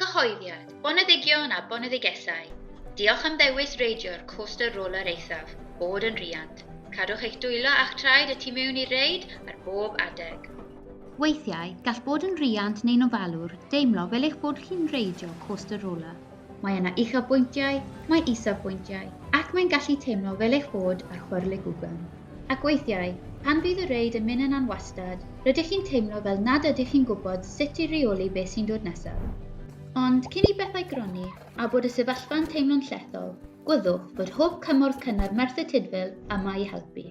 Cyhoeddiad, Boneddigion a boneddigesau, diolch am ddewis reidio'r coaster roller eithaf, bod yn rhiant. Cadwch eich dwylo a'ch traed y tu mewn i'r reid ar bob adeg. Weithiau, gall bod yn rhiant neu'n ofalwr deimlo fel eich bod chi'n reidio coaster roller. Mae yna uchafbwyntiau, mae isafbwyntiau, ac mae'n gallu teimlo fel eich bod ar chwyrligwgan. Ac weithiau, pan fydd y reid yn mynd yn anwastad, rydych chi'n teimlo fel nad ydych chi'n gwybod sut i reoli beth sy'n dod nesaf. Ond, cyn i bethau gronni, a bod y sefyllfa'n teimlo'n llethol, gwyddwch fod Hwb Cymorth Cynnar Merthyr Tudful yma i helpu.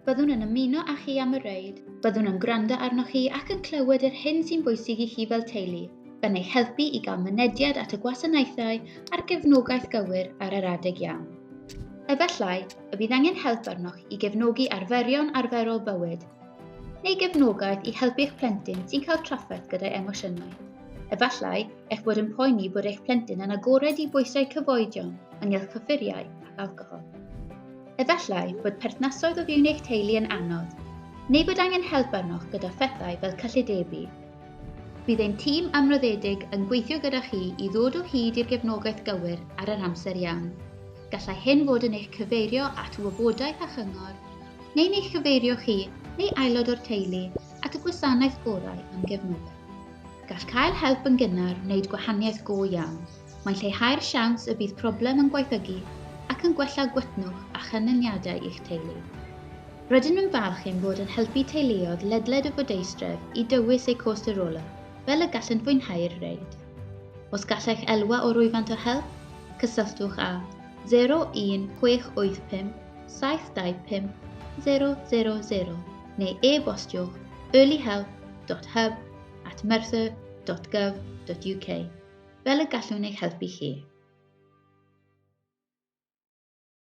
Byddwn yn ymuno â chi am y reid, byddwn yn gwrando arnoch chi ac yn clywed yr hyn sy'n bwysig i chi fel teulu, gan eich helpu i gael mynediad at y gwasanaethau a'r gefnogaeth gywir ar yr adeg iawn. Efallai y bydd angen help arnoch i gefnogi arferion arferol bywyd, neu gefnogaeth i helpu'ch plentyn sy'n cael trafferth gyda'i emosiynau. Efallai eich bod yn poeni bod eich plentyn yn agored i bwysau cyfoedion ynghylch cyffuriau ac alcohol. Efallai bod perthnasoedd o fewn eich teulu yn anodd, neu bod angen help arnoch gyda phethau fel cyllidebu. Bydd ein tîm ymroddedig yn gweithio gyda chi i ddod o hyd i'r gefnogaeth gywir ar yr amser iawn. Gallai hyn fod yn eich cyfeirio at wybodaeth a chyngor, neu'n eich cyfeirio chi neu aelod o'r teulu at y gwasanaeth gorau am gefnogaeth. Gall cael help yn gynnar wneud gwahaniaeth go iawn. Mae'n lleihau'r siawns y bydd problem yn gwaethygu ac yn gwella gwytnwch a chanlyniadau i'ch teulu. Rydym yn falch ein bod yn helpu teuluoedd ledled y fwrdeistref i dywys eu coaster roller fel y gallent fwynhau'r reid. Os gallech elwa o rwyfant o help, cysylltwch â 01685 725 000 neu e-bostiwch earlyhelp.hub at merthyr.gov.uk fel y gallwn eich helpu chi.